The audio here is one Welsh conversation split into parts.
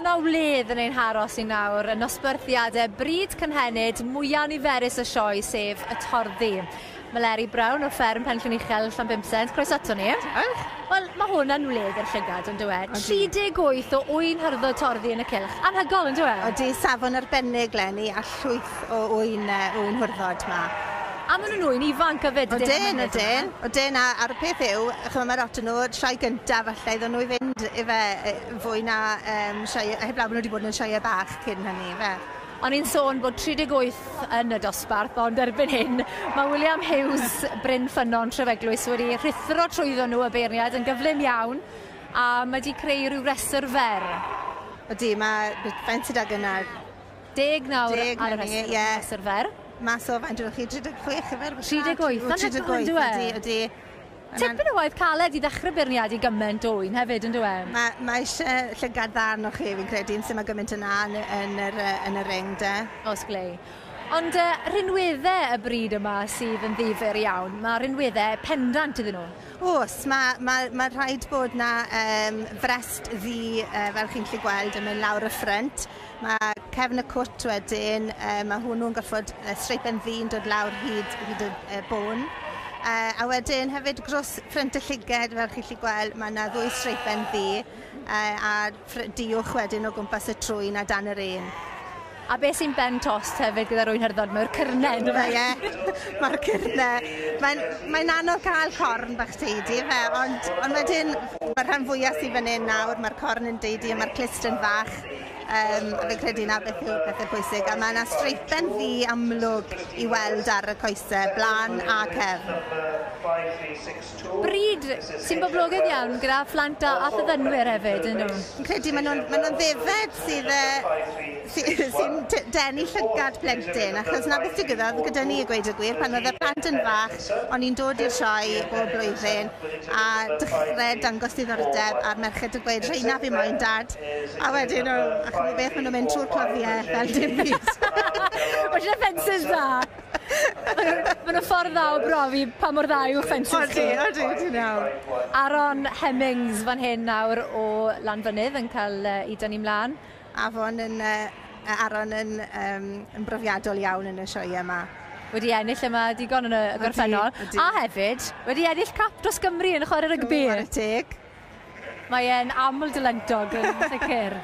Mae yna wledd yn ein haros i nawr yn nosbarthiadau bryd cynhenid mwyaf niferus y sioe, sef y torddi. Meleri Brown o fferm Penllyn Uchel, Llanbumsent. Croeso ato ni. Diolch. Wel, mae hwn yn wledd i'r llygad, yn dywe? 38 o ŵyn hyrddod torddi yn y cylch. Anhygoel, yn dywe? Odi, safon arbennig 'leni a llwyth o ŵyn, ŵyn hwrddod 'ma. A maen nhw'n ŵyn ifanc hefyd. Odyn, odyn. Odyn, a, a'r peth yw, chymod, mae lot o nhw, sioe gyntaf falle iddyn nhw i fynd ife, fwy na sioe, heblaw bod nhw wedi bod yn sioeau bach cyn hynny, ife. O'n i'n sôn bod 38 yn y dosbarth, ond erbyn hyn mae William Hughes Bryn Ffynnon Trefeglwys wedi rhuthro trwyddo nhw y beirniad yn gyflym iawn, a mae wedi creu rhyw restr fer. Ydy, mae faint sydd ag yna? 10 nawr ar y rhestr, rhestr fer. Mas o faint ydych chi? 36 ife? 38, anhygoel on'd yw e? Ydy, ydy. Tipyn o waith caled i ddechrau beirniadu gymaint o ŵyn hefyd, on'd yw e? Mae, mae eisiau llygad dda arnoch chi, fi'n credu, sy'n mae gymaint yna yn, yn, yr, yn y ring, de. Os glei. Ond rhinweddau y bryd yma sydd yn ddifyr iawn, mae rhinweddau pendant iddyn nhw. Oes, mae, mae, mae rhaid bod na frest ddu, fel chi'n gallu gweld, yn mynd lawr y ffrynt. Mae cefn y cwt wedyn, mae hwnnw'n gorfod streipen ddu'n dod lawr hyd, hyd y bôn. A wedyn hefyd dros ffrynt y llyged, fel chi'n gallu gweld, mae yna ddwy streipen ddu a diwch wedyn o gwmpas y trwyn a dan yr ên. A beth sy'n ben tost hefyd gyda'r ŵyn hyrddod, mae'r cyrnau, yndyfe? Ie, mae'r cyrnau. Mae'n mae anodd cael corn bach teidi, fe, ond, ond wedyn mae'r rhan fwyaf sydd fan hyn nawr, mae'r corn yn deidi a mae'r clust yn fach. A fi'n credu na beth yw'r pethau pwysig. A mae yna streipen ddu amlwg i weld ar y coesau, blaen a cefn. Bryd sy'n boblogaidd iawn gyda phlant a thyddynwyr hefyd, yn nhw? Fi'n credu maen nhw'n ma nhw ddefed sydd, sy'n denu llygad plentyn, achos na beth digwyddodd gyda ni, i gweud y gwir, pan oedd y plant yn fach, o'n i'n dod i'r sioe bob blwyddyn a dechrau dangos diddordeb a'r merched yn gweud, "Rheina fi moyn, Dad." A wedyn, o, a chymod beth, maen nhw'n mynd trwy'r cloddiau fel dim byd. Mae eisiau ffensys dda. Maen nhw'n ffordd dda o brofi pa mor dda yw ffensys chi. Odi, odi, ti'n iawn. Aaron Hemmings fan hyn nawr o Lanfynydd yn cael ei dynnu mlaen. Afon yn, Aaron yn, yn brofiadol iawn yn y sioe yma. Wedi ennill yma digon yn y gorffennol. A hefyd, wedi ennill cap dros Gymru yn chwarae rygbi. Chwarae teg. Mae e'n aml dylentog yn sicr.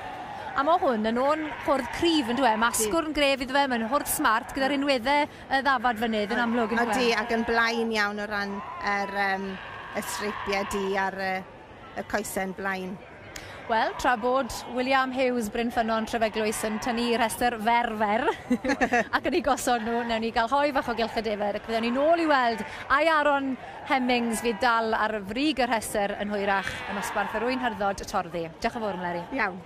A mae hwn yn o'n hwrdd cryf yn dweud. Mae asgwrn gref iddo fe, mae'n hwrdd smart gyda'r unweddau y ddafad fynydd yn amlwg yn dweud. Ydy, ac yn blaen iawn o ran yr, y streipiau du ar y coesau'n blaen. Wel, tra bod William Hughes Bryn Ffynnon Trefeglwys yn tynnu rhestr fer fer ac yn ei gosod nhw, newn ni gael hoe fach o gylch y defer ac fydden ni nôl i weld ai Aaron Hemmings fydd dal ar frig y rhestr yn hwyrach yn nosbarth yr ŵyn hyrddod y torddi. Diolch yn fawr, Meleri. Iawn.